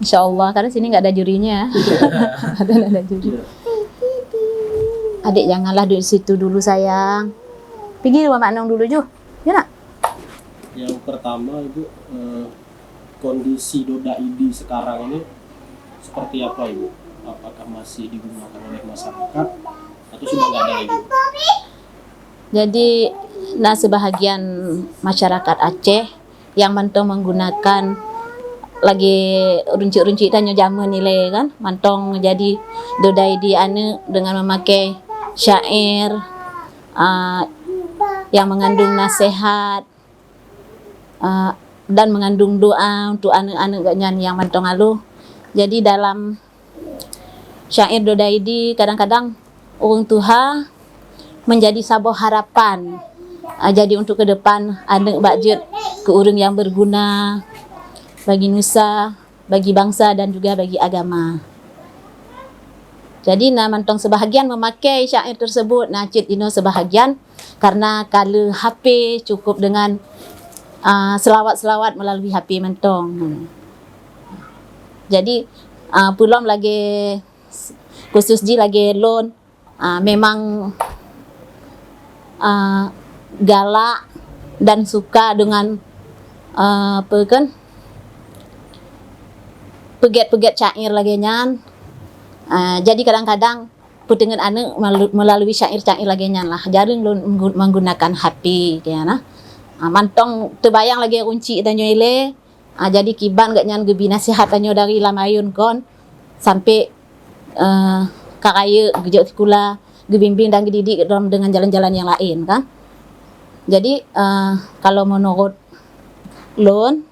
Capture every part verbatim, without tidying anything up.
Insya Allah, karena sini nggak ada jurinya. Ada, ada juri. Adik, janganlah duduk situ dulu, sayang. Pergi rumah Mak Nong dulu, Ju. Ya, nak? Yang pertama, Ibu, eh, kondisi Doda Idi sekarang ini seperti apa, Ibu? Apakah masih digunakan oleh masyarakat atau sudah nggak ada lagi? Jadi, na sebahagian masyarakat Aceh nyang mantong menggunakan lagèe runcit-runcit tanyoe jameun ilèe kan, mantong jadi Doda Idi aneuk dengan memakai syair, ah, yang mengandung nasihat, ah, dan mengandung doa untuk aneuk-aneuk geuh nyan nyang mantong aloh. Jadi dalam syair Doda Idi, kadang-kadang ureueng tuha menjadi saboh harapan. Ah, jadi untuk ke depan, aneuk bak jeuet keu ureueng nyang berguna bagi nusa, bagi bangsa dan juga bagi agama. Jadi na mantong sebahagian memakai syair tersebut, na cit inoe sebahagian karena ka le H P cukup dengan, ah, selawat-selawat melalui H P mantong. Jadi, ah, peulom lagèe khusus jih lagèe lôn, ah, memang, ah, galak dan suka dengan, ah, apa kan, peugèt-peugèt syair lagèe nyan. Ah, jadi kadang-kadang peuteungeut aneuk malu-, melalui syair-syair lagèe nyan lah. Jareueng lôn menggu-, menggunakan H P keu nyan nah. Ah, mantong teubayang lagèe runcit tanyoe ilèe. Ah, jadi kiban geuh nyan geubi nasihat tanyoe dari lam ayôn kon sampai, eh, ka rayeuk geujok sikula, geubimbing dan geudidik dalam dengan jalan-jalan nyang laén kan. Jadi, eh, kalau menurut lôn,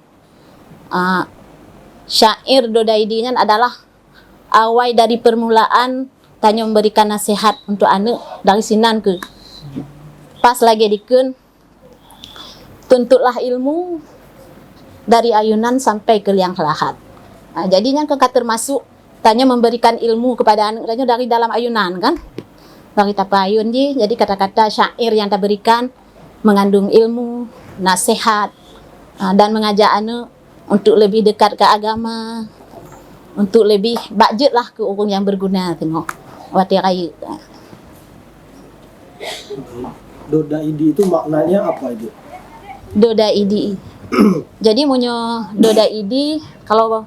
ah, syair Doda Idi nyan adalah awai dari permulaan tanyoe memberikan nasihat untuk aneuk dari sinan keuh. Pas lagèe dikheun, tuntutlah ilmu dari ayunan sampai ke liang lahat. Ah, jadi nyan kan ka termasuk tanyoe memberikan ilmu kepada aneuk tanyoe dari dalam ayunan kan? Dari tapayun jih, jadi kata-kata syair yang taberikan mengandung ilmu, nasihat, ah, dan mengajak aneuk untuk lebih dekat ke agama, untuk lebih bak jeuet lah keu ureueng nyang berguna teungoh watèe rayeuk. Doda Idi itu maknanya apa, Ibu? Doda Idi. Jadi meunyoe Doda Idi, kalau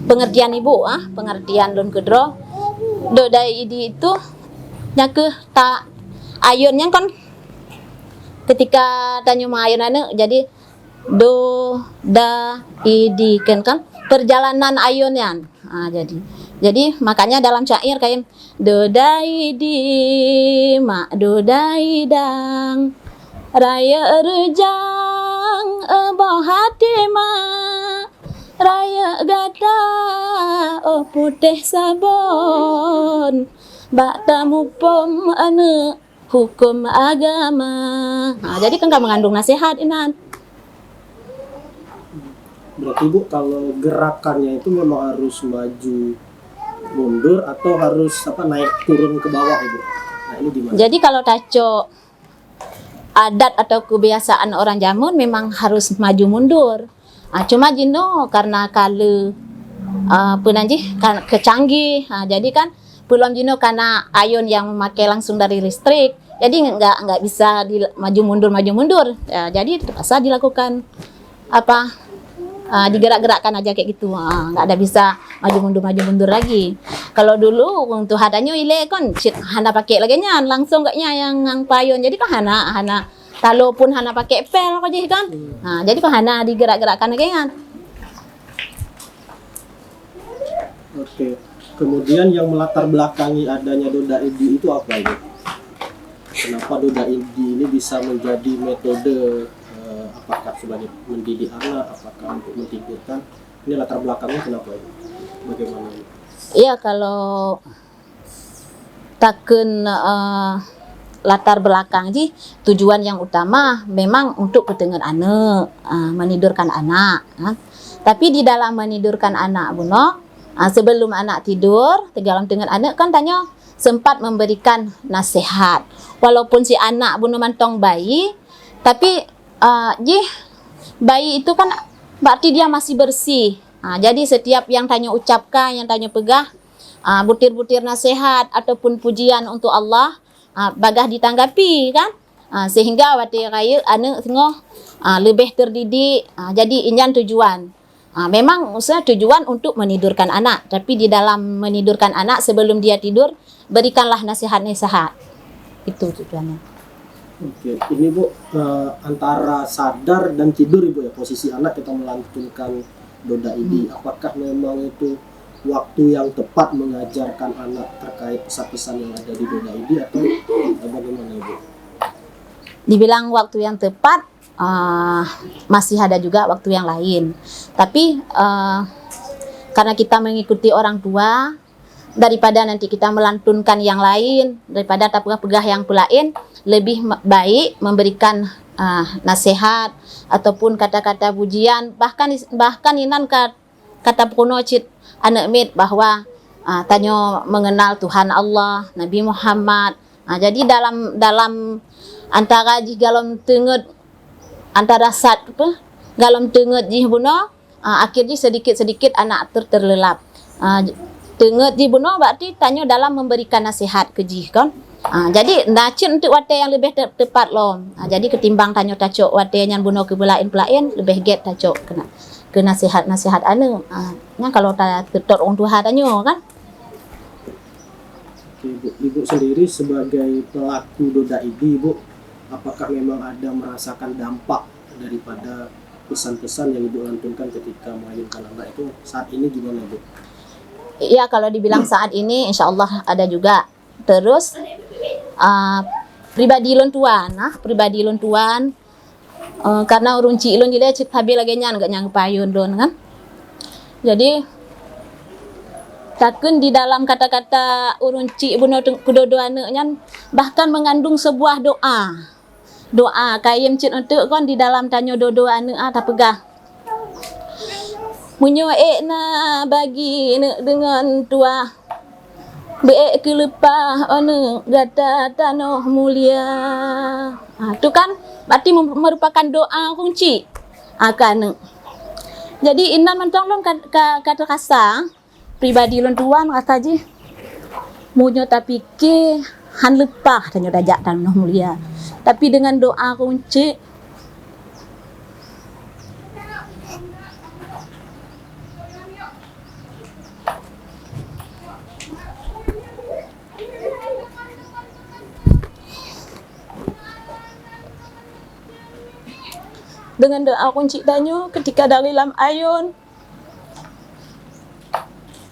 pengertian Ibu, ah, pengertian lôn keudroe, Doda Idi itu nyan keuh ta-, ayôn nyan kan ketika tanyoe meuayôn aneuk, jadi Doda Idi kan, kan perjalanan ayôn nyan. Ha, jadi, jadi makanya dalam syair kain, Doda Idi, mak Doda Idang, rayeuk reujang, eh, boh até mak, rayeuk gata, oh putéh sabon, bak tamupom aneuk huköm agama. Ha, jadi kan ka mengandung nasihat inan. Berarti, Bu, kalau gerakannya itu memang harus maju mundur atau harus, apa, naik turun ke bawah, Ibu? Nah, ini gimana? Jadi kalau tacok adat atau kebiasaan orang jameun memang harus maju mundur. Ah, cuma jinoe karena kala, ah, apa nan jih, ka-, keu canggih. Ah, jadi kan peulom jinoe kana ayôn nyang memakai langsung dari listrik. Jadi enggak, enggak bisa di, maju mundur, maju mundur. Ya, jadi terpaksa dilakukan apa, ah, digerak-gerakkan aja kayak gitu. Ah, enggak ada bisa maju mundur, maju mundur lagi. Kalau dulu, ureueng tuha tanyoe ilèe kan, cit hana pakai lagèe nyan, langsung geuh nyan nyang, nyang payôn. Jadi kan hana, hana, talo pun hana pakai pel kok jih kan. Hmm. Ha, jadi kan hana digerak-gerakkan lagèe nyan. Oke. Kemudian yang melatar belakangi adanya Doda Idi itu apa, Ibu? Kenapa Doda Idi ini bisa menjadi metode, eh, apakah sebagai mendidik anak, apakah untuk mentidurkan? Ini latar belakangnya kenapa, Ibu? Bagaimana, Ibu? Iya, kalau takheun, eh, latar belakang jih, tujuan yang utama memang untuk peuteungeut aneuk, eh, menidurkan anak, kan. Tapi di dalam menidurkan anak bunoe, eh, sebelum anak tidur, di dalam teungeut aneuk kan tanyoe sempat memberikan nasihat. Walaupun si anak bunoe mantong bayi, tapi, eh, jih bayi itu kan berarti dia masih bersih. Ha, jadi setiap nyang tanyoe ucapkan, nyang tanyoe peugah, ha, butir-butir nasihat ataupun pujian untuk Allah, ha, bagah ditanggapi kan? Ha, sehingga watée rayeuk aneuk singoh, ha, leubeh terdidik. Ha, jadi inyan tujuan. Ha, memang maksudnya tujuan untuk menidurkan anak, tapi di dalam menidurkan anak sebelum dia tidur, berikanlah nasihat-nasihat. Itu tujuannya. Oke, ini Bu, eh, antara sadar dan tidur Ibu ya, posisi anak kita melantunkan Doda Idi. Hmm. Apakah memang itu waktu yang tepat mengajarkan anak terkait pesan-pesan yang ada di Doda Idi atau, eh, bagaimana Ibu? Dibilang waktu yang tepat, eh, masih ada juga waktu yang lain. Tapi, eh, karena kita mengikuti orang tua, daripada nanti kita melantunkan yang lain, daripada tapeugah-peugah yang peulaén, lebih me-, baik memberikan, ah, nasihat ataupun kata-kata pujian, bahkan is-, bahkan inan ka, kata peurunoe cit aneuk miet bahwa, ah, tanyoe mengenal Tuhan Allah, Nabi Muhammad. Ah, jadi dalam, dalam antara jih galom teungeut, antara sat, apa, galom teungeut jih bunoe, ah, akhir jih sedikit-sedikit anak ter-, terlelap. Ah, teungeut jih bunoe berarti tanyoe dalam memberikan nasihat keu jih kon. Ah, jadi na cit untuk watée nyang leubeh te-, tepat lom. Ah, jadi ketimbang tanyoe tacok watée nyan bunoe keu peulaén-peulaén, leubeh gét tacok keu na-, keu nasihat-nasihat aneuk. Ah, nyan kalau ta-, teutot ureuëng tuha tanyoe kan. Oke, Bu. Ibu sendiri sebagai pelaku Doda Idi, Bu, apakah memang ada merasakan dampak daripada pesan-pesan yang Ibu lantunkan ketika mengayunkan anak itu saat ini gimana, Bu? Iya, kalau dibilang saat ini, insya Allah ada juga. Terus, ah, pribadi lôn tuan, ah, pribadi lôn tuan, eh, karena ureuëng chik lôn jih lé cit sabe lagée nyan geuh nyang geupayun lôn kan. Jadi, takheun di dalam kata-kata ureuëng chik bunoe teung-, peudodo aneuk nyan bahkan mengandung sebuah doa. Doa kayém cit eunteuk kon di dalam tanyoe dodo aneuk, ah, tapeugah. Meunyoe ék na bagi neuk deungon tuah, beu ék keuleupah aneuk gata tanoh mulia. Ha, tu kan berarti mem-, merupakan doa kunci, ha, keu aneuk. Jadi inan mantong lôn ka, ka, ka teurasa, pribadi lôn tuan rasa jih, meunyoe tapike han leupah tanyoe tajak tanoh mulia. Tapi deungon doa kunci, deungon doa kunci tanyoe ketika dari lam ayôn,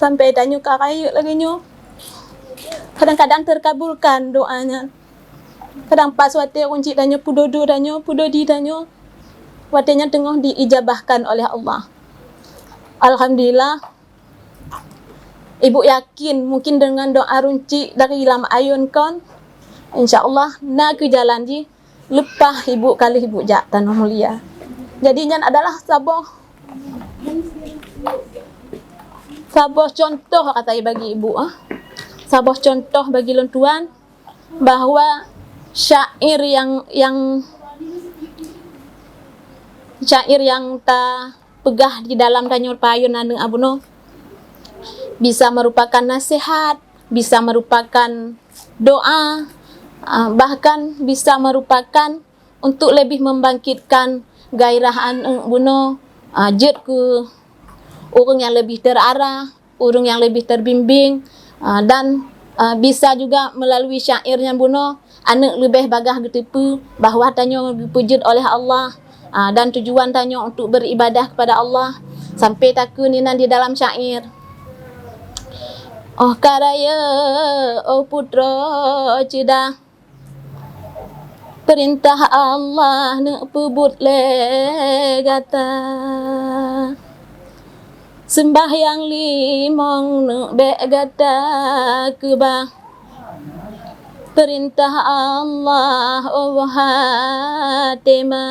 sampai tanyoe ka rayeuk lagée nyoe, kadang-kadang terkabulkan doa nyan. Kadang pas watée kunci tanyoe peudodo tanyoe, peudodi tanyoe, watée nyan teungoh diijabahkan oleh Allah. Alhamdulillah, ibu yakin mungkin deungon doa kunci dari lam ayôn kon, insya Allah na keu jalan jih leupah ibu ka lheueh ibu jak tanoh mulia. Jadi nyan adalah saboh, saboh contoh kata bagi ibu, ah. Saboh contoh bagi lôn tuan bahwa syair yang, yang, syair yang ta peugah di dalam tanyoe payôn aneuk bunoe bisa merupakan nasihat, bisa merupakan doa, ah, bahkan bisa merupakan untuk lebih membangkitkan gairah aneuk bunoe, ah, jeuet keu ureuëng nyang lebih terarah, ureuëng nyang lebih terbimbing, ah, dan, ah, bisa juga melalui syair nyan bunoe aneuk leubeh bagah geuteupeue bahwa tanyoe geupeujeuet oleh Allah, ah, dan tujuan tanyoe untuk beribadah kepada Allah, sampai takheun inan di dalam syair, "Oh ka rayeuk, oh putroe ceudah, peurintah Allah neuk peubuet lé gata." Seumbahyang limong neuk bék gata keubah, peurintah Allah oh hana teuma.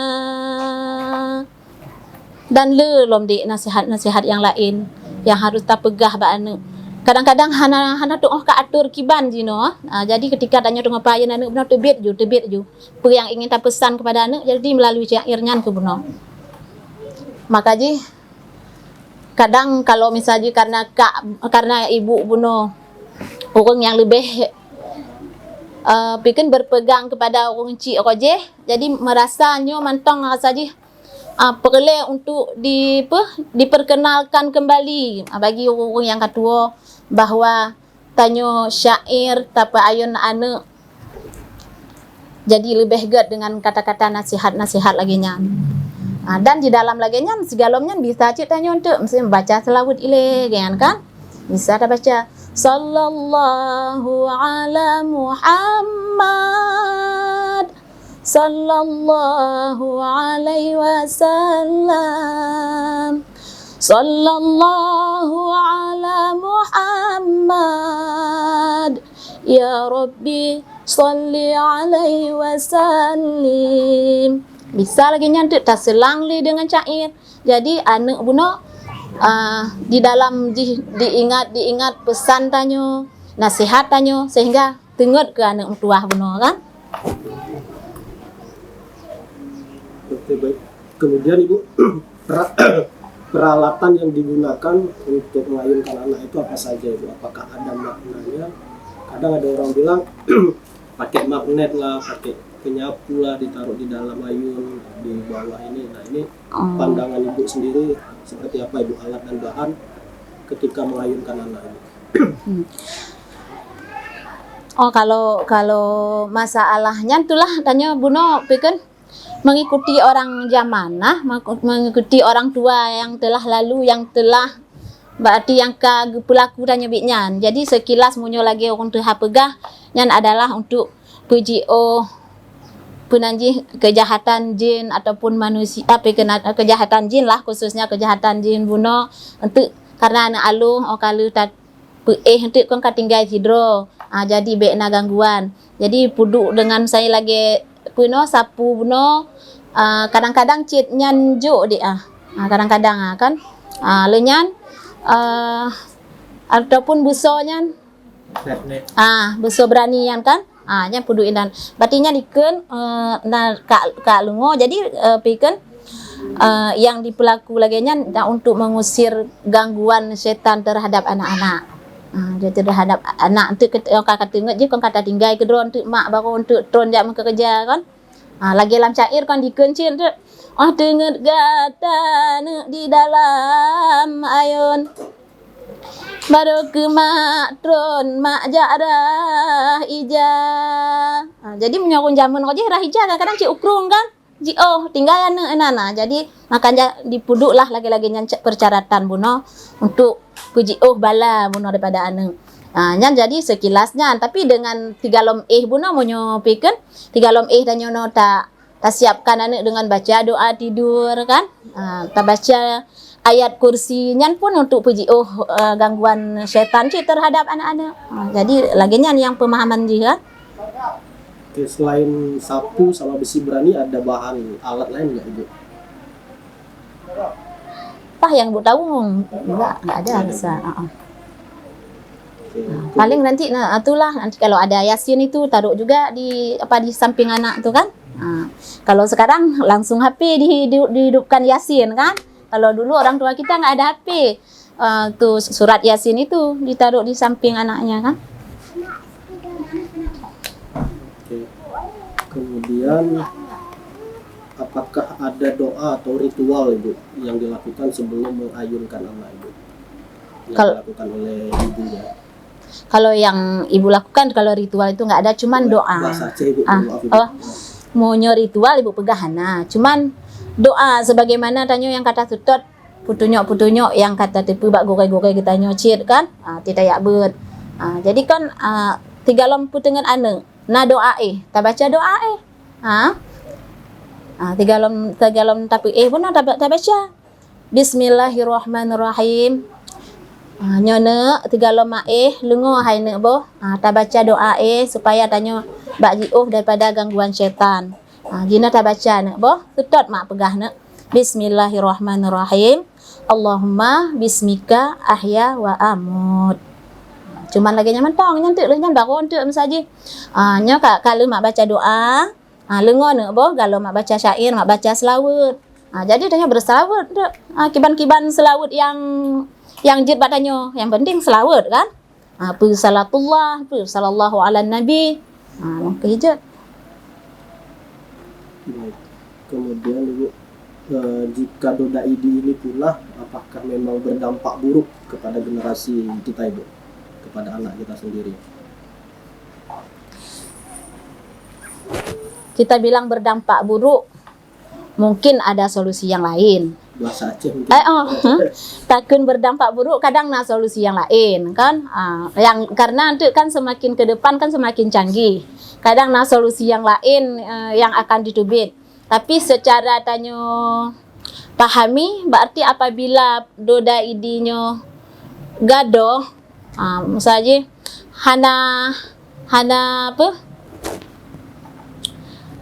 Dan le lom dek nasihat-nasihat nyang laén nyang harus tapeugah bak aneuk. Kadang-kadang hana, hana tuoh ka atur kiban jinoe. Ah, jadi ketika tanyoe teungoh payôn aneuk bunoe teubiet ju, teubiet ju. Peue nyang ingin tapeusan kepada aneuk jadi melalui syair nyan keu bunoe. Maka jih Kadang kalau misalnya karena kak, karena ibu bunoe ureuëng nyang leubeh, eh, piken berpegang kepada ureuëng chik rojeh, jadi merasa nyoe mantong rasa jih, ah, peureulée untuk di, peh, diperkenalkan kembali, ah, bagi ureuëng-ureuëng nyang ka tuwoe bahwa tanyoe syair tapeuayun aneuëk jadi leubeh gét dengan kata-kata nasihat-nasihat lagée nyan. Ah, dan di dalam lagée nyan, sigalom nyan bisa cit tanyoe untuk mesti membaca selawat ilée, kan? Bisa tabaca, "Sallallahu ala Muhammad, sallallahu alaihi wasallam, sallallahu ala Muhammad, ya Rabbi, salli alaihi wasallim." Bisa lagée nyan teuk taselang lé deungon syair. Jadi aneuëk bunoe, ah, di dalam jih diingat-diingat peusan tanyoe, nasihat tanyoe, sehingga teungeut keu aneuëk meutuwah bunoe, kan? Oke, baik. Kemudian, Ibu, pera-, peralatan yang digunakan untuk mengayunkan anak itu apa saja, Ibu? Apakah ada maknanya? Kadang ada orang bilang, pakai magnet lah, pakai penyapu lah, ditaruh di dalam ayun, di bawah ini. Nah, ini Oh. pandangan Ibu sendiri seperti apa, Ibu, alat dan bahan ketika mengayunkan anak, Ibu? Hmm. Oh, kalau, kalau masalah nyan tulah tanyoe bunoe piken mengikuti orang zaman nah, mengikuti orang tua yang telah lalu, yang telah, berarti yang ka geupeulaku tanyoe biet nyan. Jadi sekilas meunyoe lagée ureuëng teuha peugah, nyan adalah untuk peujiôh peunan jih kejahatan jin ataupun manusia, tapi kena, kejahatan jin lah, khususnya kejahatan jin bunoe, untuk karena aneuëk aloh, oh, ka lheueh ta-, peuéh enteuk kon ka tinggai sidroe. Ah, jadi bék na gangguan. Jadi peuduek deungon sai lagée peunoh sapu bunoe, ah, kadang-kadang cit nyan jok deh, ah. Ah, kadang-kadang, ah, kan. Ah, lé nyan, ah, ataupun beusoe nyan, ah, beusoe berani nyan kan. Ah, nyan peuduek inan. Berarti nyan dikeuen, eh, na ka, ka lungo. Jadi, eh, piken eh, yang dipeulaku lagée nyan dan untuk mengusir gangguan syaitan terhadap anak-anak. Ah, jadi terhadap anak enteuk ket-, ka, ka teungeut jih kon ka tatinggai keudroe enteuk mak baru enteuk tron jak meukeureuja kan. Ah, lagée lam syair kan dikeuen cit enteuk, "Oh teungeut gata neuk di dalam ayun, baru keu mak tron mak jak rah ija." Ah, jadi meunyoe ureuëng jameun jih rah ija kadang-kadang cit ukrong kan. Jiôh, tinggai aneuëk inan na. Jadi, makanya dipeuduek lah lagée-lagée nyan ce-, persyaratan bunoe untuk peujiôh bala bunoe daripada aneuëk. Ha, nyan jadi sekilas nyan. Tapi dengan tigalom éh bunoe meunyoe piken, tigalom éh tanyoe noe ta, tasiapkan aneuëk dengan baca doa tidur kan. Ha, tabaca ayat kursi nyan pun untuk peujiôh, eh, gangguan syaitan cit terhadap aneuëk-aneuëk. Ha, jadi lagée nyan nyang pemahaman jih kan. Oke, selain sapu sama besi berani, ada bahan alat lain nggak, Ibu? Pah yang Ibu tahu, enggak, enggak ada rasa. Ah, ah. Oke, Ah, itu paling nanti, nah, itulah, nanti kalau ada Yasin itu taruh juga di, apa, di samping anak tu kan. Ah, kalau sekarang langsung H P di, di, dihidupkan Yasin kan. Kalau dulu orang tua kita nggak ada H P. Eh, tu surat Yasin itu ditaruh di samping anaknya kan. Oke. Kemudian, apakah ada doa atau ritual, Ibu, yang dilakukan sebelum mengayunkan anak, Ibu? Yang Kal- dilakukan oleh ibunya. Kalau yang ibu lakukan, kalau ritual itu nggak ada, cuman Boleh doa. Bahasa Aceh, Ibu, Ah, maaf, Ibu. Oh, meunyoe ritual ibu peugah hana, cuman doa sebagaimana tanyoe nyang ka taseutôt, peutunyok-peutunyok nyang ka tateupeue bak gurée-gurée geutanyoe cit kan, ah, titayak beuet. Ah, jadi kan, ah, tigalom peuteungeut aneuëk, na doa éh, tabaca doa éh. Ha? Ah, tigalom, tigalom tapeuéh pun na taba-, tabaca. Bismillahirrahmanirrahim. Ah, nyoe neuk, tigalom ma éh, leungoe hai neuk boh. Ah, tabaca doa éh supaya tanyoe bak jiôh daripada gangguan syaitan. Ah, jinoe tabaca neuk boh, seutôt mak peugah neuk. Bismillahirrahmanirrahim. Allahumma bismika ahya wa amut. Cuman lagée nyan mantong, nyan teuk lheueh nyan baru enteuk meusaji. Ah, nyoe ka, ka lheueh mak baca doa. Ah, leungoe neuk boh, galom mak baca syair, mak baca seulaweuet. Ha, jadi tanyoe beuseulaweuet dek. Ha, kiban-kiban seulaweuet nyang, nyang jeuet bak tanyoe. Nyang penting seulaweuet kan? Ha, peu salatullah, peu sallallahu ala nabi. Ha, mungkin jeuet. Baik. Kemudian Ibu, eh, jika Doda Idi ini punah, apakah memang berdampak buruk kepada generasi kita, Ibu? Kepada anak kita sendiri? Kita bilang berdampak buruk, mungkin ada solusi yang lain. Bahasa Aceh mungkin. Eh, oh, hmm. Takheun berdampak buruk, kadang na solusi yang lain, kan? Ah, yang, karena nanti kan semakin ke depan kan semakin canggih. Kadang na solusi yang lain, eh, yang akan diteubiet. Tapi secara tanyoe pahami, berarti apabila Doda Idi nyoe gadôh, ah, misal jih hana, hana apa?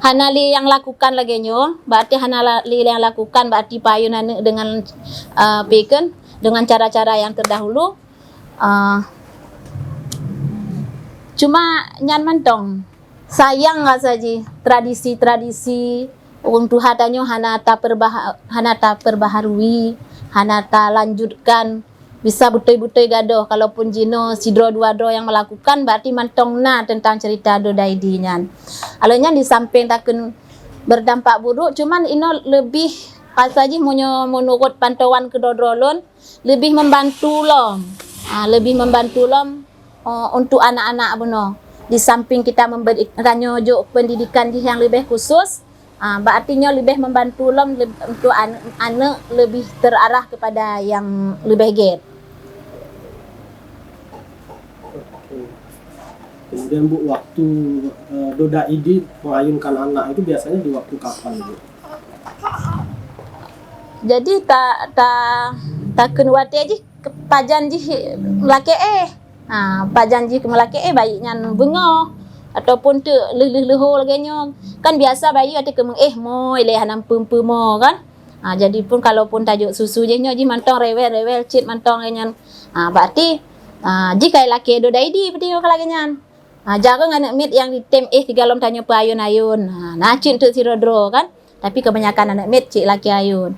Hana lé nyang lakukan lagée nyoe, berarti hana la-, lé nyang lakukan, berarti peuayun aneuëk dengan, ah, peue kheun, dengan cara-cara yang terdahulu. Ah, cuma nyan mantong. Sayang rasa jih, tradisi-tradisi ureuëng tuha tanyoe hana tapeurbaha-, hana tapeurbaharui, hana talanjutkan. Bisa beutôi-beutôi gadôh, kalaupun jinoe sidroe dua droe nyang melakukan, berarti mantong na teuntang cerita Doda Idi nyan. Alheuh nyan di samping takheun berdampak buruk, cuman inoe leubeh rasa jih meunyoe meunurot pantauan keudroe-droe lôn, leubeh membantu lom. Ah, leubeh membantu lom, eh, untuk anak-anak bunoe. Di samping kita memberi, tanyoe jok pendidikan jih nyang leubeh khusus, ah, berarti nyoe leubeh membantu lom leb-, untuk an-, aneuëk leubeh terarah kepada nyang leubeh gét. Oke. Kemudian, Bu, waktu, eh, Doda Idi mengayunkan anak itu biasanya di waktu kapan, Bu? Jadi ta, ta, takheun watée jih, pajan jih meulakée éh. Ha, pajan jih meulakée éh, baik nyan beungoh ataupun teuk lheueh-lheueh leuho lagée nyoe. Kan biasa bayi watée keumeung éh moi lé hana peue-peue mo kan. Ha, jadi pun kalaupun tajok susu jih nyoe jih mantong rewel-rewel cit mantong lagée nyan. Ha, berarti, ha, jih ka lakée Doda Idi berarti nyoe ka lagée nyan. Ha, jareueng aneuëk miet nyang jitem éh tiga lom tanyoe peuayun-ayun. Ha, na cit teuk sidroe-droe kan. Tapi kebanyakan aneuëk miet cit lakée ayun.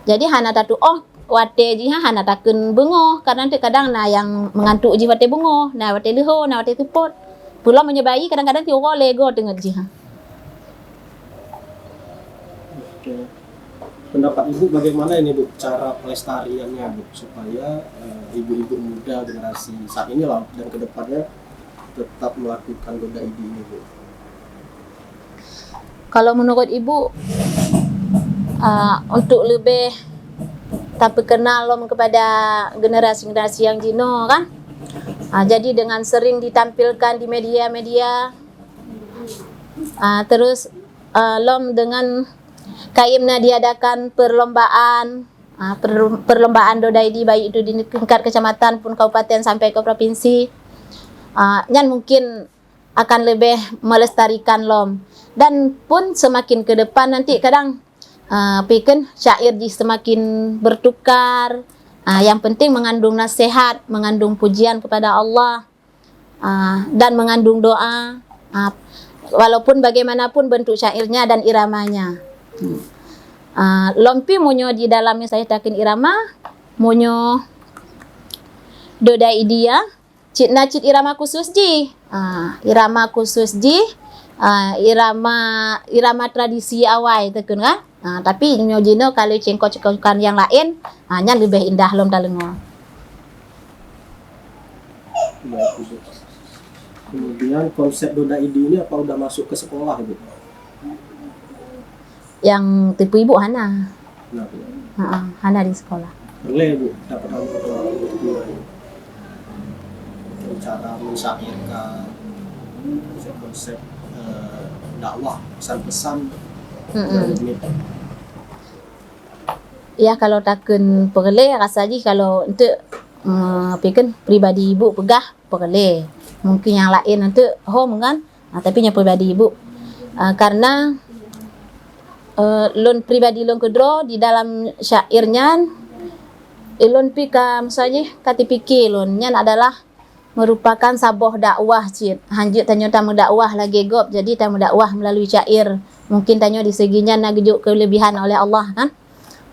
Jadi hana tatuoh watée jih ha, hana takheun beungoh, karena teuk kadang na nyang meungantuk jih watée beungoh, na watée leuho, na watée seupôt. Peulom meunyoe bayi kadang-kadang siuroe lhée goe teungeut jih ha. Oke. Pendapat Ibu bagaimana ini, Bu, cara pelestariannya, Bu, supaya, eh, ibu-ibu muda generasi saat inilah dan ke depannya tetap melakukan Doda Idi ini, Bu? Kalau menurut Ibu, ah, untuk leubeh tapeukeunal lom kepada generasi-generasi nyang jinoe kan, ah, jadi dengan sering ditampilkan di media-media, ah, terus, ah, lom dengan kayém na diadakan perlombaan, ah, per-, perlombaan Doda Idi, baik itu di tingkat kecamatan pun kabupaten sampai ke provinsi. Ah, nyan mungkin akan leubeh melestarikan lom. Dan pun semakin ke depan nanti kadang, ah, peue kheun syair jih semakin bertukar. Ah, yang penting mengandung nasihat, mengandung pujian kepada Allah, ah, dan mengandung doa. Ah, walaupun bagaimanapun bentuk syairnya dan iramanya. Hmm. Ah, lom pi meunyoe di dalamnya saya takheun irama, meunyoe Doda Idi ya, cit na cit irama khusus jih. Ah, irama khusus jih, ah, irama, irama tradisi awai takheun kan. Ah, tapi nyoe jinoe kalau cengkok-cengkokan yang lain, ah, nyan leubeh indah lom tadeungoe. Baik, Ibu. Kemudian konsep Doda Idi ini apa udah masuk ke sekolah, Ibu? Nyang teupeu Ibu hana. Nah, Bu. Ha, hana di sekolah. Boleh, Bu, dapat tahu, eh, cara mensyairkan konsep-konsep, eh, dakwah, pesan-pesan. Mm-mm. Ya, kalau takheun peureulée, rasa jih kalau untuk, eh, peue kheun pribadi Ibu peugah, peureulée. Mungkin nyang laén nanti hom kan. Ah, tapi nyoe pribadi Ibu. Ah, karena, eh, lôn pribadi lôn keudroe di dalam syair nyan, eh, lôn pi ka, misalnya, ka teupike lôn nyan adalah merupakan saboh dakwah cit. Hanjeuet tanyoe tameudakwah lagée gob, jadi tameudakwah meulalu syair. Mungkin tanyoe di segi nyan na geujok keulebihan oleh Allah, kan?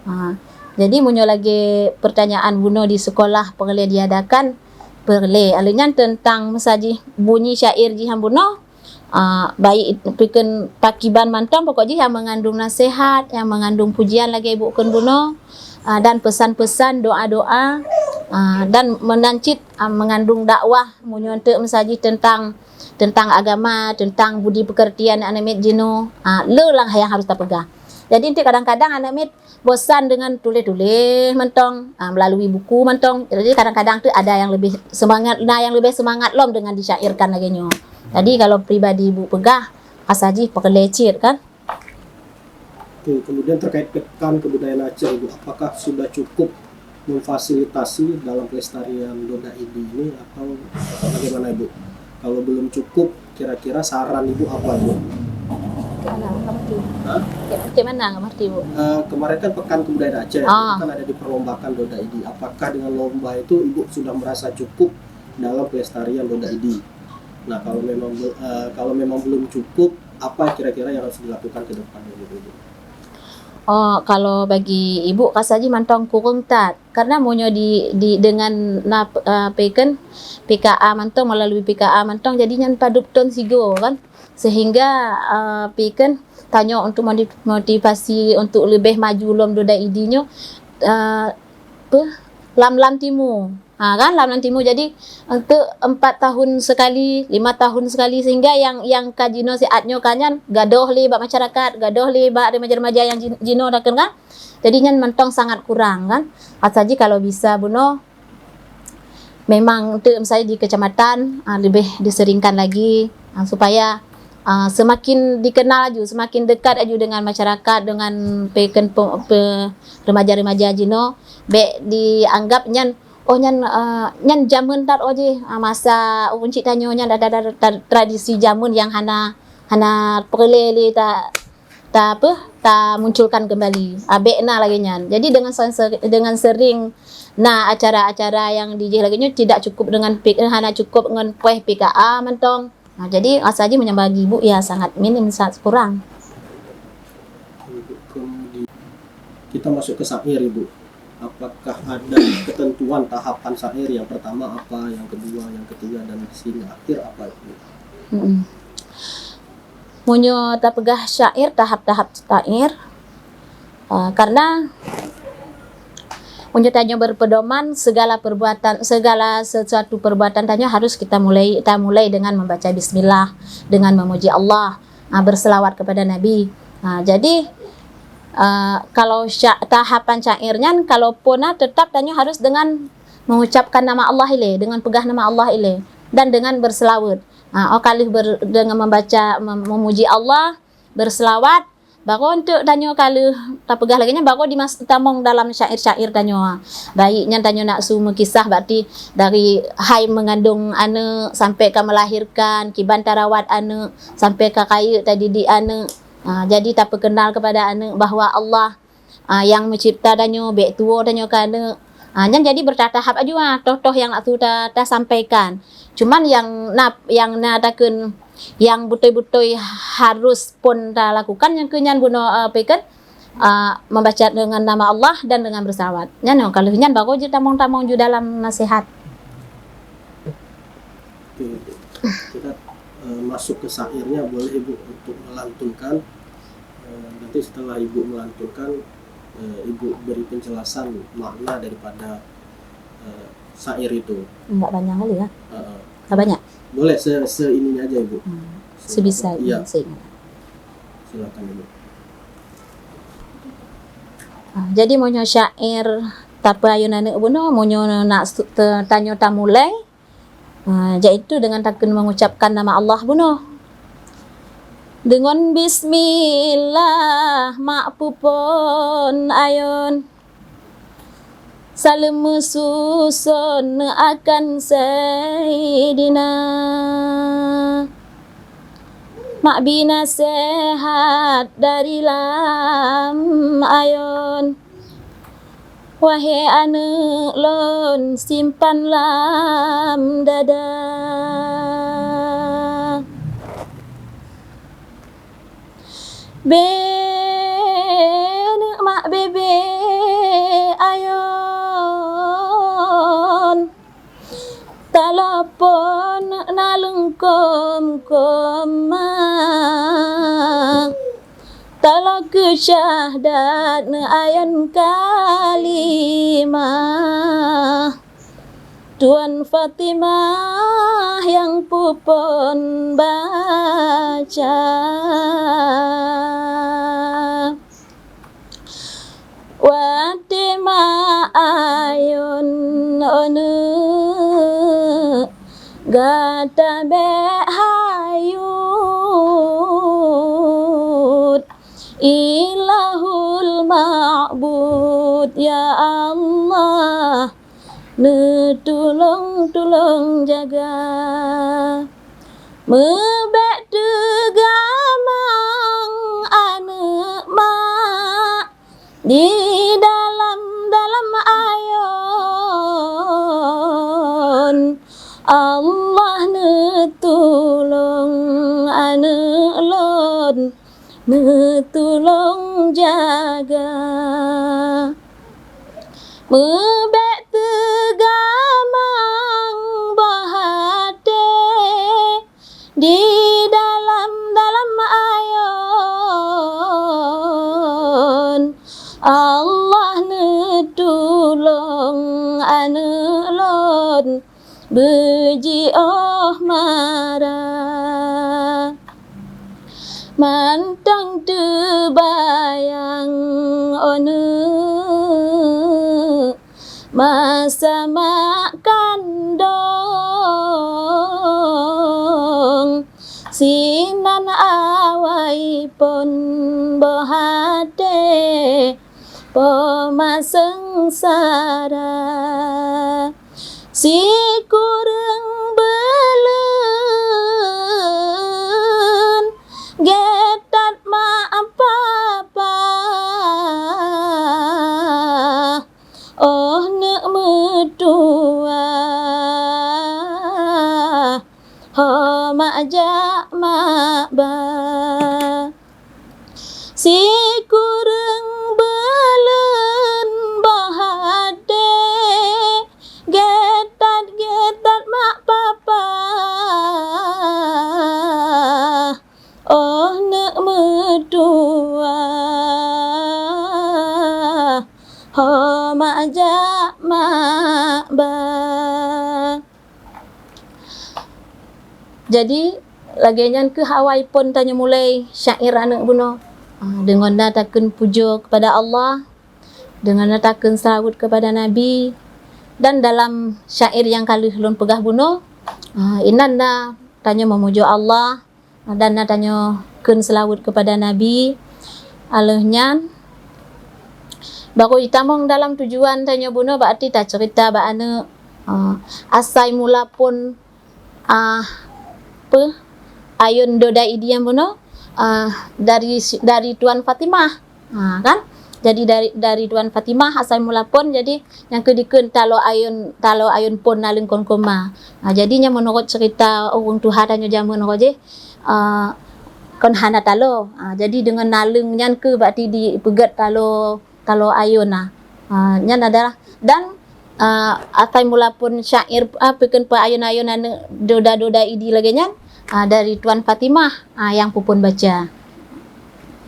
Ha, jadi meunyoe lagée peurtanyaan bunoe di seukolah peureulée diadakan, peureulée. Aleuh nyan teuntang meusaji bunyi syair jih nyang bunoe, ah, baik pikeun pakiban mantong, pokok jih nyang meungandung naseuhat, nyang meungandung pujian lagée ibu kheun bunoe, ah, dan peusan-peusan, doa-doa, ah, dan meunan cit, ah, meungandung dakwah meunyoe teuk meusaji teuntang, teuntang agama, teuntang budi peukeurtian aneuk miet jinoe, ah, le lah nyang harus tapeugah. Jadi enteuk kadang-kadang aneuk miet bosan dengan tuléh-tuléh mantong, ah, melalui buku mantong. Jadi kadang-kadang tu ada yang lebih semangat, na yang lebih semangat lom dengan disyairkan lagée nyoe. Jadi kalau pribadi ibu peugah, asa jih peureulée cit kan. Oke, kemudian terkait Pekan Kebudayaan Aceh, Ibu, apakah sudah cukup memfasilitasi dalam pelestarian Doda Idi ini atau bagaimana, Ibu? Kalau belum cukup, kira-kira saran Ibu apa, Ibu? Cik mana nggak ngerti? Hah? Cik, cik mana nggak ngerti, Bu? Eh, kemarin kan Pekan Kebudayaan Aceh, ah, itu kan ada diperlombakan Doda Idi. Apakah dengan lomba itu Ibu sudah merasa cukup dalam pelestarian Doda Idi? Nah, kalau memang be-, eh, kalau memang belum cukup, apa kira-kira yang harus dilakukan ke depannya, Ibu? Oh, kalau bagi ibu, rasa jih mantong kureueng that. Karena meunyoe di, di, dengan na, eh, apa ikheun, P K A mantong, melalui P K A mantong, jadi nyan padub thon sigoe kan. Sehingga, eh, apa ikheun, tanyoe untuk modi-, motivasi untuk leubeh maju lom Doda Idi nyoe, eh, apa, lam-lam timu. Ha, kan, lam-lam timu. Jadi, untuk empat tahun sekali, lima tahun sekali, sehingga yang, yang ka jinoe siat nyoe ka nyan gadoh lé bak masyarakat, gadoh lé bak remaja-remaja yang jin-, jinoe takheun kan. Jadi, nyan mantong sangat kurang kan. Asa jih kalau bisa bunoe, memang untuk misalnya di kecamatan, ah, lebih diseringkan lagi, ah, supaya, ah, semakin dikenal laju, semakin dekat laju dengan masyarakat, dengan pe-, ken-, pe-, pe-, remaja-remaja jinoe, bèk dianggap nyan, oh, nyan, eh, nyan jameun that, oh, jih, ah, masa ureueng cit tanyoe nyan ada, ada tra-, tradisi jameun nyang hana, hana peureulée lé ta-, ta-, apa, tamunculkan kembali. Ah, bèk na lagèe nyan. Jadi, dengan se-, se-, dengan sering na acara-acara nyang dijih lagèe nyoe, tidak cukup dengan P-, eh, hana cukup ngon poh P K A mantong. Nah, jadi rasa jih meunyoe bagi ibu, ya sangat minim, sangat kurang. Ibu, kemudian kita masuk ke syair, Ibu. Apakah ada ketentuan tahapan syair, yang pertama apa, yang kedua, yang ketiga, dan sehingga akhir apa, Ibu? Mm-mm. Meunyoe tapeugah syair, tahap-tahap syair, Ah, karena meunyoe tanyoe berpedoman, segala perbuatan, segala sesuatu perbuatan tanyoe harus kita mulai, tamulai dengan membaca bismillah, dengan memuji Allah, ah, berselawat kepada Nabi. Ah, jadi, ah, kalau sya-, tahapan syair nyan, kalau pona tetap tanyoe harus dengan mengucapkan nama Allah ilée, dengan peugah nama Allah ilée, dan dengan berselawat. Ah, oh ka lheueh ber-, dengan membaca, mem-, memuji Allah, berselawat, Baru untuk tanyoe ka lheueh tapeugah lagèe nyan, baru dimas-, tamong dalam syair-syair tanyoe. Baik nyan tanyoe nak su meukisah, berarti dari hai meungandong aneuk sampai ka melahirkan, kiban tarawat aneuk, sampai ka kayeuek tadidik aneuk. Ha, jadi tapeukeunal kepada aneuk bahwa Allah, ha, nyang meucipta tanyoe, bèk tuwoe tanyoe keu aneuk. Ha, nyan jadi bertahap-tahap aju, ha, toh-toh nyang laju ta-, tasampaikan. Cuman nyang na, nyang na takheun, nyang beutôi-beutôi harus pon talakukan, nyang keu nyan bunoe, eh, peue kheun, eh, membaca dengan nama Allah dan dengan bersalawat. Nyan, oh, ka lheueh nyan baru jeuet tamong-tamong ju dalam nasihat. Oke, kita, eh, masuk ke syairnya, boleh Ibu untuk melantunkan. Eh, nanti setelah Ibu melantunkan, eh, Ibu beri penjelasan makna daripada, eh, syair itu. Enggak panjang kali ya? Heeh. Enggak banyak? Boleh se-, seininya aja, Ibu. Hmm. Sebisa. Iya. Seingat. Silakan, Ibu. Ah, jadi meunyoe syair tapeuayun aneuk bunoe, meunyoe nak su-, te-, tanyoe tamulai, Ha, yaitu dengan takheun mengucapkan nama Allah bunoe. Deungon bismillah mak pupon ayun. Saleuem meususon akan Saidina. Mak bi naseuhat dari lam ayun. Wahé aneuëk lôn, simpan lam dada. Bèk neuk mak bèbèk ayon, taloe phon neuk naleueng kôm-kôm ma. Taloe keu syahdat neuk ayon kalimah. Tuan Fatimah nyang peuphon baca. Watèe mak ayon, oh neuk, gata bèk hayut. Ilahul Ma'bud, ya Allah, neutulông-tulông jaga. Meubèk teugamang aneuëk mak di dalam-dalam ayon. Allah neutulông aneuëk lôn, neutulông jaga. Meubèk teugamang boh até di dalam-dalam ayon. Allah neutulông aneuëk lôn, beujiôh mara. Mantong teubayang, oh neuk, masa mak kandông, sinan awai phon boh até poma seungsara. Sikureueng buleuen geutat mak papa, oh neuk meutuwah, ho mak jak mak ba. Sikureueng buleuen boh até geutat-geutat mak papa, oh neuk meutuwah, ho mak jak mak ba. Jadi, lagèe nyan keuh awai phon tanyoe mulai syair aneuëk bunoe. Ah, deungon na takheun pujoe keupada Allah, deungon na takheun seulaweuet keupada Nabi, dan dalam syair nyang ka lheueh lôn peugah bunoe, ah, inan na tanyoe meumujoe Allah, dan na tanyoe kheun seulaweuet keupada Nabi. Lheueh nyan, baru jitamong dalam tujuan tanyoe bunoe, bak até taceurita bak aneuëk, ah, asai mula phon, ah, peue, ayon Doda Idi nyan bunoe, ah, dari, dari Tuan Fatimah. Ha, kan? Jadi dari, dari Tuan Fatimah asai mula phon, jadi nyang keu dikheun taloe ayon, taloe ayon phon naleueng kon koma. Ha, jadi nyan meunurot ceurita ureuëng tuha tanyoe jameun roh jih, ah, kon hana taloe. Ha, jadi deungon naleueng nyan keuh bak ti dipeugét taloe, taloe ayon na. Ha, nyan adalah, dan, ah, asai mula phon syair, ah, peukheun peuayon-ayon aneuëk Doda-Doda Idi lagèe nyan, ah, dari Tuan Fatimah, ah, nyang peuphon baca.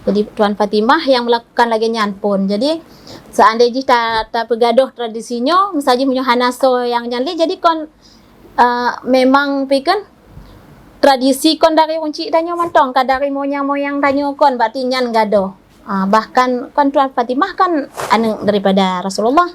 Jadi, Tuan Fatimah nyang meulakukan lagèe nyan phon. Jadi, seandai jih ta-, tapeugadôh tradisi nyoe, meusaji meunyoe hana soe nyang nyan lé, jadi kon, eh, memang pi kan tradisi kon dari ureuëng chik tanyoe mantong, ka dari moyang-moyang tanyoe kon, berarti nyan gadôh. Ah, bahkan kon Tuan Fatimah kan aneuëk daripada Rasulullah.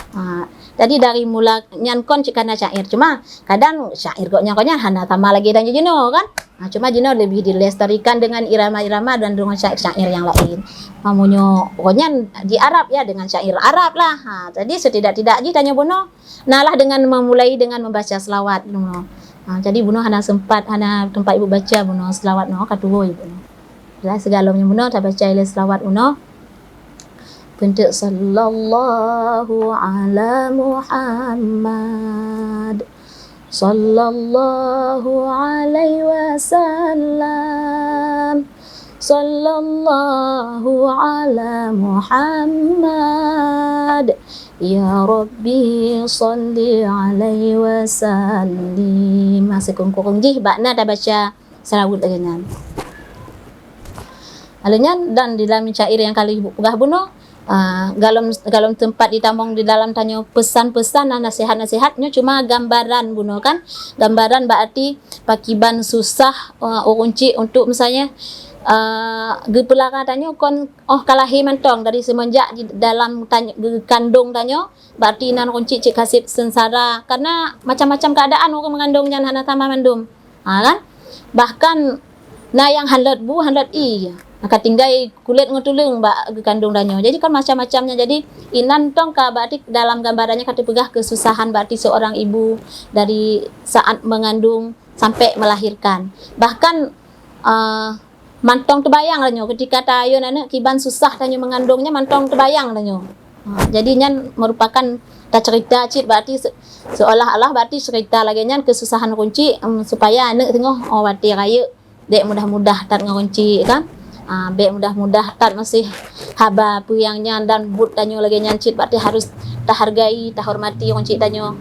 Ha, jadi dari mula nyan kon cit kana syair. Cuma kadang syair gobnyan, gobnyan hana sama lagèe dan jinoe kan. Ha, cuma jinoe lebih dilestarikan dengan irama-irama dan dengan syair-syair yang lain. Meunyoe gobnyan di Arab ya dengan syair Arab lah. Ha, jadi setidak-tidak jih tanyoe bunoe nalah dengan memulai dengan membaca selawat bunoe. Ha, jadi bunoe hana sempat, hana tempat ibu baca bunoe selawat noh ka tuwo ibu noh. Lah sigohlom nyan bunoe tabaca ilèe selawat bunoe. Peunteuk sallallahu ala Muhammad. Sallallahu alaihi wasallam. Sallallahu ala Muhammad. Ya Rabbi, salli alaihi wasallim. Masa kungkung jih, bak na tabaca salawat lagée nyan. Lheueh nyan, dan di dalam syair nyang ka lheueh peugah bunoe, ah, galom, galom teumpat jitamong di dalam tanyoe peusan-peusan dan naseuhat-naseuhat nyoe cuma gambaran bunoe kan. Gambaran bak arti pakiban susah, ah, ureuëng chik untuk misalnya, ah, geupeulara tanyoe kon óh ka lahé mantong dari seumenjak di dalam tanyoe, geukandong tanyoe, bak arti nan ureuëng chik cit ka seb seungsara. Karena macam-macam keadaan ureuëng meungandong nyan hana sama mandum. Ha, kan? Bahkan na nyang hán lhot bu, hán lhot ié. Na ka tinggai kulét ngon tuleueng bak geukandong tanyoe. Jadi kan macam-macam nyan. Jadi inan tong ka bak arti dalam gambaran nyan ka teupeugah keususahan bak arti seorang ibu dari saat mengandung sampai melahirkan. Bahkan, eh, mantong teubayang tanyoe ketika tayue aneuëk kiban susah tanyoe meungandong nyan mantong teubayang tanyoe. Ha, jadi nyan merupakan tacerita cit bak arti se-, seolah-olah bak arti cerita lagée nyan keususahan ureuëng chik, em, supaya aneuëk teungoh, oh, watée rayeuk bék mudah-mudah that ngon ureuëng chik kan. Ah, bék mudah-mudah that maséh haba peue nyang nyan dan buet tanyoe lagée nyan cit bak arti harus tahargai, tahormati ureuëng chik tanyoe.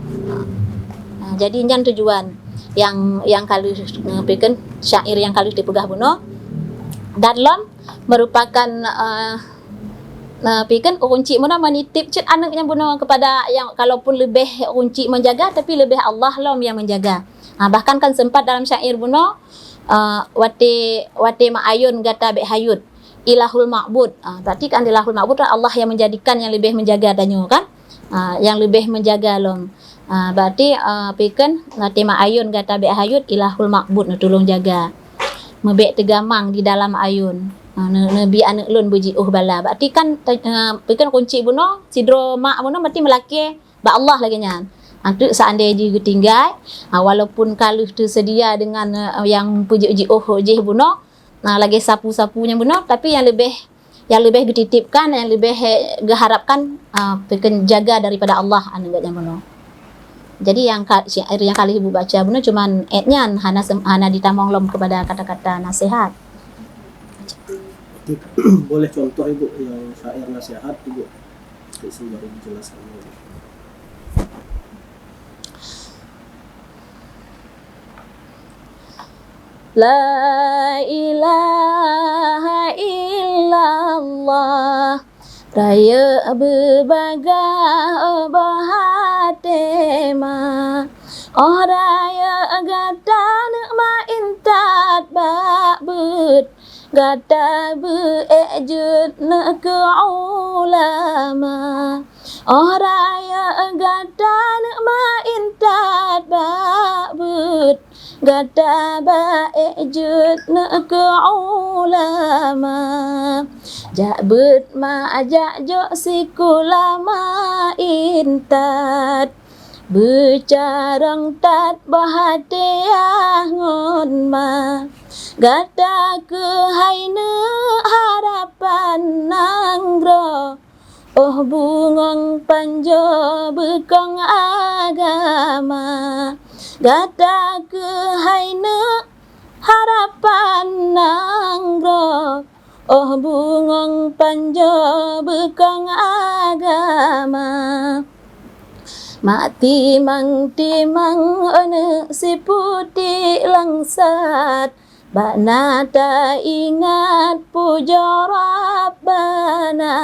Ah, jadi nyan tujuan nyang, nyang ka lheueh, eh, peue kheun syair nyang ka lheueh teupeugah bunoe. Dan lom merupakan, eh, Nah, pi kan ureuëng chik meunan menitip cit aneuëk nyan bunoe kepada yang kalaupun leubeh ureuëng chik menjaga, tapi leubeh Allah lom yang menjaga. Ha, bahkan kan sempat dalam syair bunoe, eh, watée, watée mak ayôn gata bék hayut, ilahul ma'bud. Ha, berarti kan ilahul ma'bud kan Allah yang menjadikan yang leubeh menjaga tanyoe kan? Ha, yang leubeh menjaga lom. Ha, berarti, eh, pi kan watée mak ayôn gata bék hayut, ilahul ma'bud neutulông jaga. Meubék teugamang di dalam ayôn. Ha, ne-, neubi aneuëk lôn beujiôh bala. Berarti kan, eh, pi kan kunci bunoe, sidroe mak bunoe berarti meulakée bak Allah lagée nyan. Anteuk seandai jih geutinggai, ha, walaupun ka lheueh teuseudia deungon, eh, nyang peujeuet jiôh jih bunoe, na lagée sapu-sapu nyang bunoe, tapi nyang leubeh, nyang leubeh geutitipkan, nyang leubeh, eh, geuharapkan, ah, peukeujaga daripada Allah aneuëk geuh nyang bunoe. Jadi nyang ka, syair nyang ka lheueh ibu baca bunoe cuman ayat nyan, hana sem-, hana jitamong lom kepada kata-kata nasihat. Boleh contoh ibu yang syair nasihat ibu? Untuk sehingga ibu jelaskan. La ilaha illallah, rayeuk beubagaih boh até ma. Oh rayeuk gata neuk ma intat bak beuet, gata beu-ék jeuet neuk keu ulama. Oh rayeuk gata neuk ma intat bak beuet, gata beu-ék jeuet neuk keu ulama. Jak beuet ma jak jok sikula ma intat, beucarông that boh até ngon ma. Gata keuhai neuk harapan nanggroe, oh bungöng panjoe beukong agama. Gata keuhai neuk harapan nanggroe, oh bungöng panjoe beukong agama. Mak timang-timang aneuëk siputik langsat, bak na taingat pujoe Rabbana.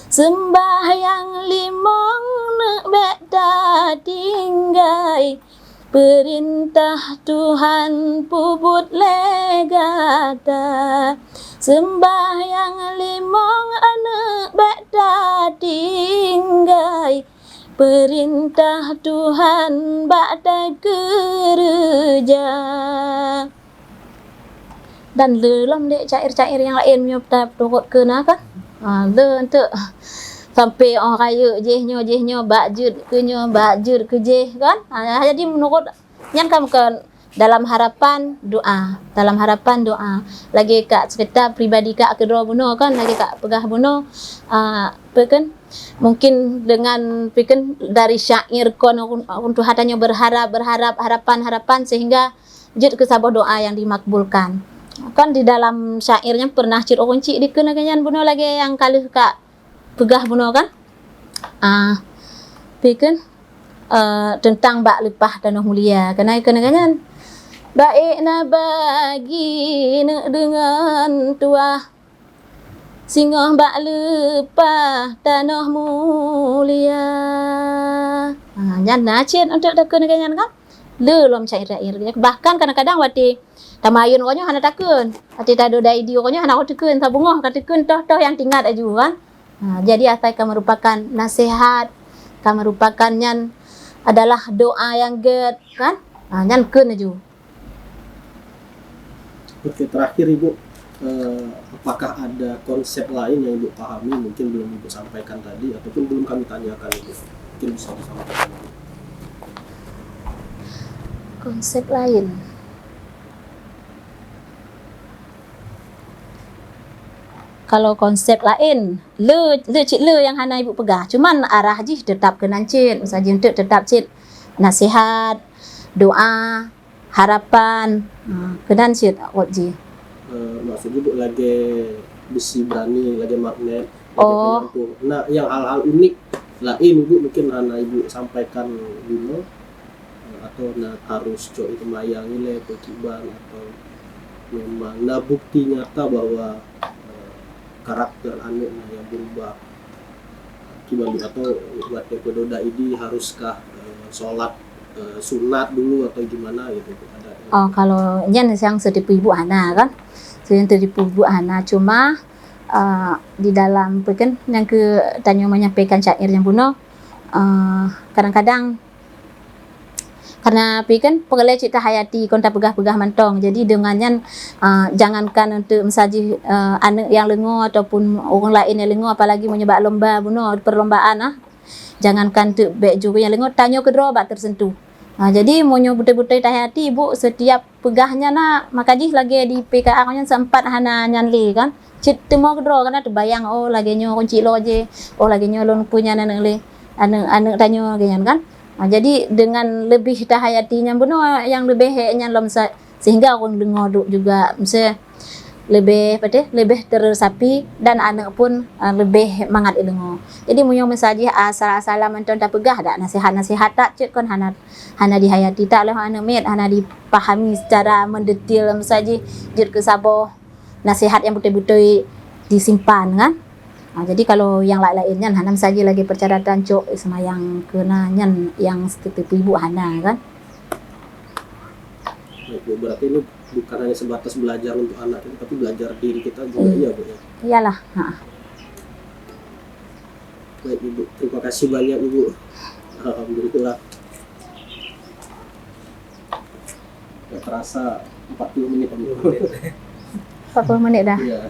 Seumbahyang limong neuk bék tatinggai, peurintah Tuhan peubuet lé gata. Seumbahyang limong aneuëk bék tatinggai, peurintah Tuhan bak takeureuja. Dan le lom dek syair-syair nyang laén meunyoe ta-, turot keu na kan. Ha, le enteuk sampai oh rayeuk jih nyoe, jih nyoe, bak jeuet keu nyoe, bak jeuet keu jih kan. Ha, jadi meunurot nyan kan bukan dalam harapan doa, dalam harapan doa. Lagèe kak cerita pribadi kak keudroe bunoe kan, lagèe kak peugah bunoe, ah, apa kan? Mungkin dengan apa kan dari syair kon untuk hata nyoe berharap, berharap, harapan, harapan sehingga jeuet keu saboh doa nyang dimakbulkan. Kan di dalam syair nyan pernah cit ureueng chik dikeue lagèe nyan bunoe lagèe nyang ka lheueh kak peugah bunoe kan? Ah, pi kan, eh, teuntang bak leupah tanoh mulia. Keunan keunan nyan. Baék na bagi neuk deungon tuah, singoh bak leupah tanoh mulia. Ha, nyan na cit untuk takheun lagèe nyan kan? Le lom syair-syair. Bahkan kadang-kadang watèe tamayun uroe nyoe hana takheun. Watèe tadodai di uroe nyoe hana takheun, sabeungoh ka takheun toh-toh nyang teuingat aju kan. Ha, jadi asai ka merupakan nasihat, ka merupakan nyan adalah doa nyang gèt kan. Ha, nyan kheun aju. Oke, terakhir Ibu, eh, apakah ada konsep lain yang Ibu pahami, mungkin belum Ibu sampaikan tadi, ataupun belum kami tanyakan Ibu? Mungkin bisa disampaikan. Konsep lain. Kalau konsep laén, le, le cit le nyang hana Ibu peugah. Cuman arah jih teutap keunan cit. Meusaji enteuk teutap cit nasihat, doa, harapan. Ha, keunan cit rot jih. Eh, maksud Ibu lagèe besi berani, lagèe magnet, lagèe Oh. penyampuh. Nah, yang hal-hal unik laén Ibu mungkin hana Ibu sampaikan bunoe, eh, atau na harus cok seumayang ilèe, peukiban, atau memang na bukti nyata bahwa, eh, karakter aneuk na nyang berubah. Kiban atau buat daripada Daidi haruskah, eh, sholat, eh, sunat dulu atau gimana gitu, ada? Oh, kalau nyan nyang seutipu ibu hana kan. Nyang seutipu ibu hana, cuma, eh, di dalam apa kan, nyang keu tanyoe menyampaikan syair nyang bunoe, eh, kadang-kadang karena pi kan peureulèe cit tahayati kon tapeugah-peugah mantong. Jadi deungon nyan, ah, jangankan untuk meusaji, ah, aneuk nyang leungoe ataupun ureueng laén nyang leungoe, apalagi meunyoe bak lomba bunoe, perlombaan, ah, jangankan untuk bèk ju nyang leungoe, tanyoe keudroe bak teusentuh. Ah, jadi meunyoe beutôi-beutôi tahayati, ibu setiap peugah nyan na, maka jih lagèe di P K A nyan sempat hana nyan lé kan. Cit teumo keudroe kan teubayang, oh lagèe nyoe kunci lo je, oh lagèe nyoe lôn punya aneuk lé, aneuk, aneuk tanyoe lagèe nyan kan. Ha, jadi dengan leubeh tahayati nyan bunoe nyang leubeh hék nyan lom sa-, sehingga ureueng deungoe duek juga meusti leubeh apa teh, leubeh terresapi dan aneuk pun, ha, leubeh mangat deungoe. Jadi meunyoe meusaji asal-asalan mantong tapeugah dak nasihat-nasihat tak cit kon hana, hana dihayati tak lé aneuk miet, hana dipahami secara mendetil meusaji jeuet keu saboh nasihat nyang beutôi-beutôi disimpan kan. Ha, jadi kalau nyang laén-laén nyan hana meusaji lagèe persyaratan cok seumayang keunan nyan nyang seutipu ibu hana kan. Baik, Bu, berarti ini bukan hanya sebatas belajar untuk anak kita, tapi belajar diri kita juga, hmm, iya, Bu, ya? Iyalah, ha. Baik, Ibu. Terima kasih banyak, Ibu. Alhamdulillah. Nggak terasa empat puluh menit, Ibu. Empat puluh menit dah? Iya.